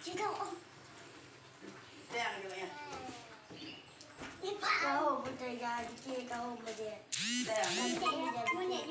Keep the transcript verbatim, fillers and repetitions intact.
Tiga, oh. Tiang juga ya. Kau pun tega dikit, kau pun dia. Tiang. Monyet, monyet.